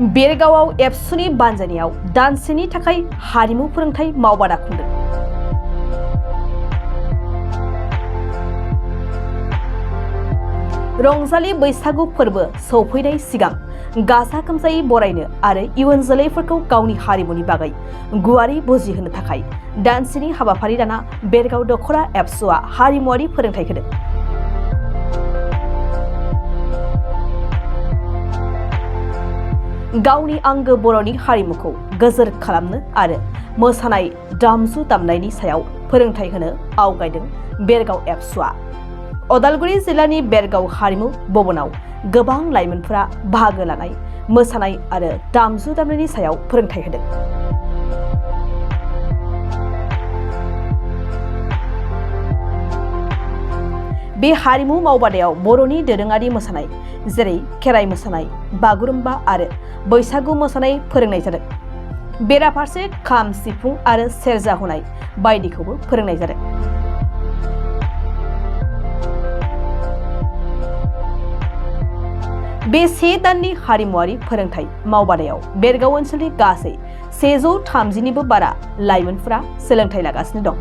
बेरगावआव एबसुनि बानजायनायाव दानसेनि थाखाय हारिमु फोरोंथाय मावबादा खुंदों। रंजालि बैसागु फोरबो सौफैनाय सिगां गाजा गोमजायै बरायनो आरो इयुन जोलैफोरखौ गावनि हारिमुनि बागै गुवारै बुजिहोनो थाखाय दानसेनि हाबाफारि लाना बेरगाव दख'रा एबसुआ हारिमुआरि फोरोंथाय होदों। गावनि आंगो बर'नि हारिमुखौ गोजोर खालामनो आरो मोसानाय दामजु दामनायनि सायाव फोरोंथाय होनो आवगायदों बेरगाव एबसुआ। उदालगुरि जिल्लानि बेरगाव हारिमु भवनाव गोबां लाइमोनफोरा बाहागो लानाय मोसानाय आरो दामजु दामनायनि सायाव फोरोंथाय होदों। बे हारिमु मावबादायाव बर'नि दोरोङारि मोसानाय जेरै खेराइ मोसानाय, बागुरुम्बा आरो बैसागु मोसानाय फोरोंनाय जादों। बेराफारसे खाम, सिफुं आरो सेरजा हुनाय बायदिखौबो फोरोंनाय जादों। बे से दाननि हारिमुआरि फोरोंथाय मावबादायाव बेरगाव ओनसोलनि गासै 130निबो बारा लाइमोनफोरा सोलोंथाय लागासिनो दं।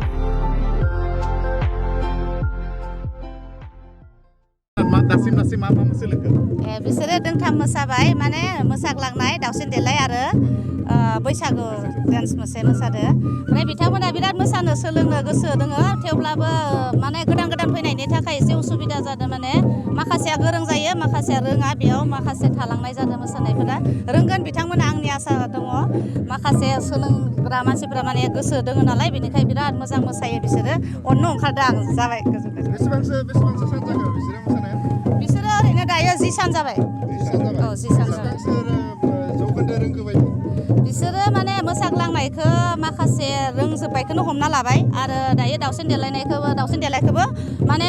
बिसोरो दोंथाम मोसाबाय, माने मोसाग्लांनाय, दावसिन देलाय आरो बैसागु डान्स मोसादो। माने बिथांमोना बिराद मोसानो सोलोंनो गोसो दङ, थेवब्लाबो माने गोदान फैनायनि थाखाय एसे उसुबिदा जादों। माने माखासेया गोरों जायो, माखासेया रोङा, बेयाव माखासे थालांनाय जादों मोसानायफोरा। रोंगोन बिथांमोना, आंनि आसा दङ। माखासे सोलोंग्रा मानसिफोरा माने गोसो दङ नालाय, बेनिखाय बिराद मोजां मोसायो बिसोरो। अननो ओंखारदों आं। जाबाय। बेसेबांसो सान जाखो बिसोरो मोसानाया? बिसोरो ओरैनो दायो 10 सान जाबाय। 10 सान जाबाय। औ 10 सान जाबाय। जौखोन्दो रोंगौ बायदि? बिसोरो माने मोसाग्लांनायखौ माखासे रोंजोबबायखौनो हमना लाबाय, आरो दायो दावसिन देलायखौबो माने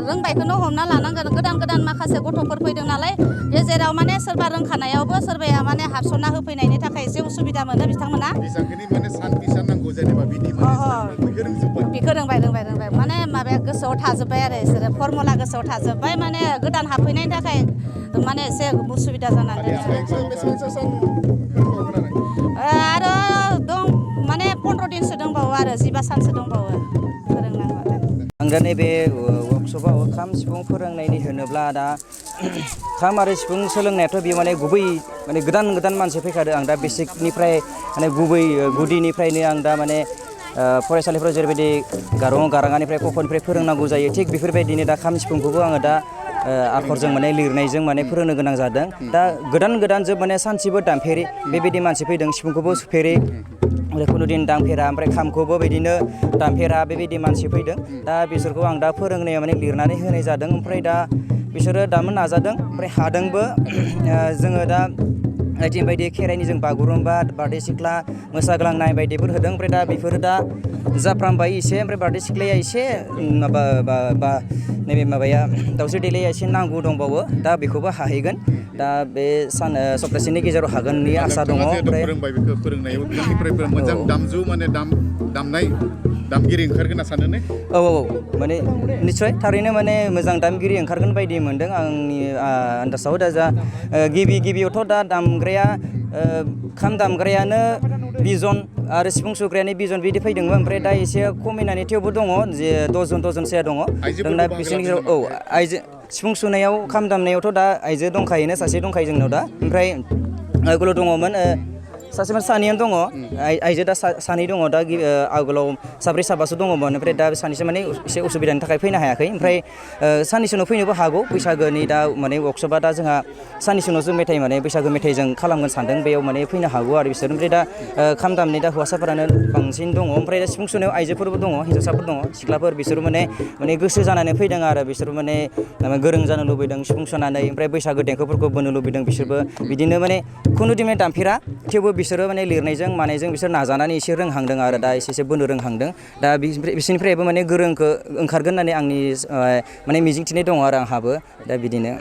रोंबायखौनो हमना लानांगोन। गोदान माखासे गथ'फोर फैदों नालाय, गेजेराव माने सोरबा रोंखानायावबो सोरबाया माने हाबसनना होफैनायनि थाखाय एसे उसुबिदा मोनो बिथांमोना। बेसेबांखिनि माने सान नांगौ जेनेबा बिनि माने बेखौ रोंबाय। माने माबाया गोसोआव थाजोब्बाय आरो बिसोरो फर्मुला गोसोआव थाजोब्बाय। माने गोदान हाबफैनायनि थाखाय माने एसे उसुबिदा जानानै बेसेबांसो सान आरो दं, माने 15 दिनसो दंबावो आरो 12 सानसो दंबावो फोरोंनांगौ। आं दा नैबे वर्कशपआव खाम सिफुं फोरोंनायनि होनोब्ला दा खाम आरो सिफुं सोलोंनायाथ' बेयो माने गुबै माने गोदान मानसि फैखादों। आं दा बेसिकनिफ्राय माने गुबै गुदिनिफ्रायनो आं दा माने फरायसालिफ्राव जेरैबायदि गाराङानिफ्राय कखनिफ्राय फोरोंनांगौ जायो, थिग बेफोरबायदिनो दा खाम सिफुंखौबो आङो दा आखरजों माने लिरनायजों माने फोरोंनो गोनां जादों। दा गोदान जोब माने सानसेबो दामफेरि बेबायदि मानसि फैदों। सिफुंखौबो सुफेरि, खुनु दिन दामफेरा, ओमफ्राय खामखौबो बिदिनो दामफेरा बेबायदि मानसि फैदों। दा बिसोरखौ आं दा फोरोंनायाव माने लिरनानै होनाय जादों। ओमफ्राय दा बिसोरो दामनो नाजादों, ओमफ्राय हादोंबो। जोङो दा आइटेम बायदि खेराइनि जों बागुरुम्बा, बारदै सिख्ला, मोसाग्लांनाय बायदिफोर होदों। ओमफ्राय दा बेफोरो दा जाफ्रामबाय एसे। ओमफ्राय बारदै सिख्लाया एसे नैबे माबाया दावस्रि देलाया एसे नांगौ दंबावो। दा बेखौबो हाहैगोन। दा बे सप्तासेनि गेजेराव हागोननि आसा दङ। ओमफ्राय बेखौ फोरोंनायाव बिथांनिफ्राय मोजां दामजु माने दामनाय दामगिरि ओंखारगोन होनना सानो ने? औ माने निस्सय थारैनो माने मोजां दामगिरि ओंखारगोन बायदि मोनदों आंनि आन्दासाव। दा गिबियावथ' दा दामग्राया खाम दामग्रायानो 20 जन आरो सिफुं सुग्रायानो 20 जन बिदि फैदोंमोन। ओमफ्राय दा एसे खमायनानै थेवबो दङ, जे 10 जनसोया दङ। दा बिसोरनि गेजेराव आइजो सिफुं सुनायाव, खाम दामनायावथ' दा आइजो दंखायोनो, सासे दंखायो जोंनाव दा। ओमफ्राय आगोलाव दङमोन सासेमोन, सानैयानो दङ। आइजो दा सानै दङ। दा आगोलाव साब्रै साबासो दङमोन। ओमफ्राय दा सानैसो माने एसे उसुबिदानि थाखाय फैनो हायाखै। ओमफ्राय साननैसो उनाव फैनोबो हागौ। बैसागोनि दा माने वर्कशपआ दा जोंहा साननैसो उनाव जों मेथाइ माने बैसागो मेथाइजों खालामगोन सानदों। बेयाव माने फैनो हागौ आरो बिसोर। ओमफ्राय दा खाम दामनाय दा हौवासाफोरानो बांसिन दङ। ओमफ्राय दा सिफुं सुनायाव आइजोफोरबो दङ, हिन्जावसाफोर दङ, सिख्लाफोर। बिसोर माने गोसो जानानै फैदों आरो बिसोर माने गोरों जानो लुबैदों सिफुं सुनानै। ओमफ्राय बैसागो देंखोफोरखौ बोनो लुबैदों बिसोरबो। बिदिनो माने खुनु दिन दामफेरा, थेवबो बिसोरो माने लिरनायजों मानायजों बिसोर नाजानानै एसे रोंहांदों आरो दा एसे बोनो रोंहांदों। दा बिसोरनिफ्रायबो माने गोरोंखौ ओंखारगोन होननानै आंनि माने मिजिंथिनाय दङ आरो आंहाबो। दा बिदिनो